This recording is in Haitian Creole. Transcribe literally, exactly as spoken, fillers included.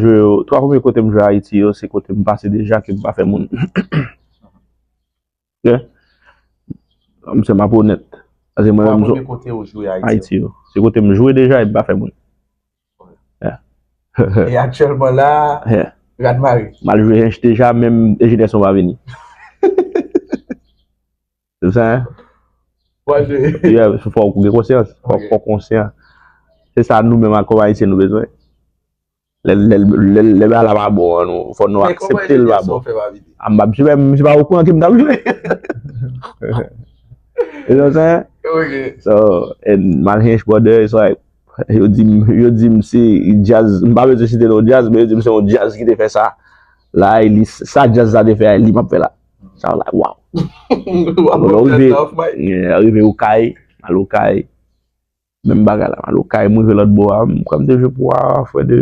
Jwe yo, twa premye kote m jwe Ayiti yo, se kote m pase deja ke m pa fè moun. Yeah. M se m ap onèt. Paske mwen Twa menm, premye kote ou jwe Ayiti. Ayiti yo. Se kote m jwe deja e m pa fè moun. E aktyèlman la, Yeah. rad mare. M al jwe hench deja, menm enjenyè son pa vini. Se sa, hein? Wè, je- Yeah, fò w gen konsyans. Fò Ok. fò w konsyan. Se sa nou menm ak kòm Ayisyen nou bezwen. Lè lè lè lè bagay la pa bon an nou, fò nou Men kòman aksepte l pa enjenyè son bon. fè pa vini? A m pa m pa ou kouran ke m t ap jwe. You know what I'm saying? Ok. So, and my Hinch brother, it's like, yo di m, yo di m se jazz, m pa bezwen site non jazz, men yo di m se yon jazz ki te fè sa. La, e li, sa jazz la te fè, e li m ap fè la. So I was like, wow. W ap Bon, fè rive, sa off mic. Yeah, rive Okay, al Okay. Menm bagay la, al Okay, m rive lòt bò a, m kwè m te jwe pou a frè de